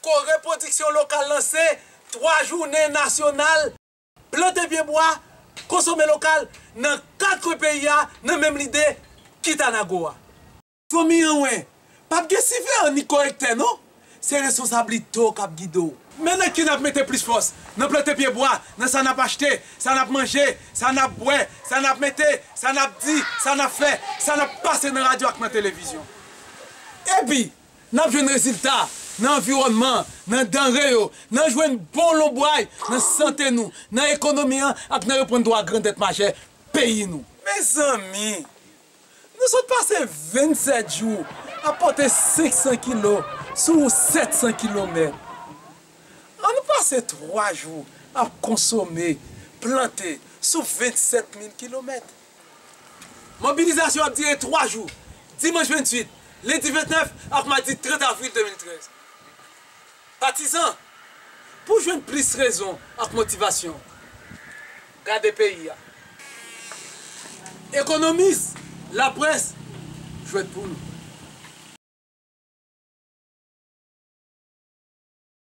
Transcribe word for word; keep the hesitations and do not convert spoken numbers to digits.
Kore Pwodiksyon Lokal lanse twa jounen nasyonal plante pye bwa, konsome lokal nan kat kwen peyi a nan menm lide Kitanago a. Fanmi an wè, p ap gen siveyè ni korektè non, se responsablite w k ap gide w. Men nan ki n ap mete plis fòs, nan plante pye bwa, nan sa n ap achte, sa n ap manje, sa n ap bwè, sa n ap mete, sa n ap di, sa n ap fè, sa n ap pase nan radyo ak nan televizyon. Epi, n ap jwenn rezilta nan anviwònman, nan danre yo, nan jwenn bon lonbray, nan sante nou, nan ekonomi an ak nan reprann dwa grandèt majè peyi nou. Mezanmi, nou sot pase vennsèt jou ap pote senk san kilo sou sèt san kilomèt. Ann pase twa jou ap konsome, plante sou vennsèt mil kilomèt. Mobilizasyon ap dire twa jou, dimanch venntuit, lendi ventnèf ak madi trant avril de mil trèz. Patizan, pou jwenn plis rezon ak motivasyon, gade peyi a. Ekonomis, laprès, jwèt pou nou.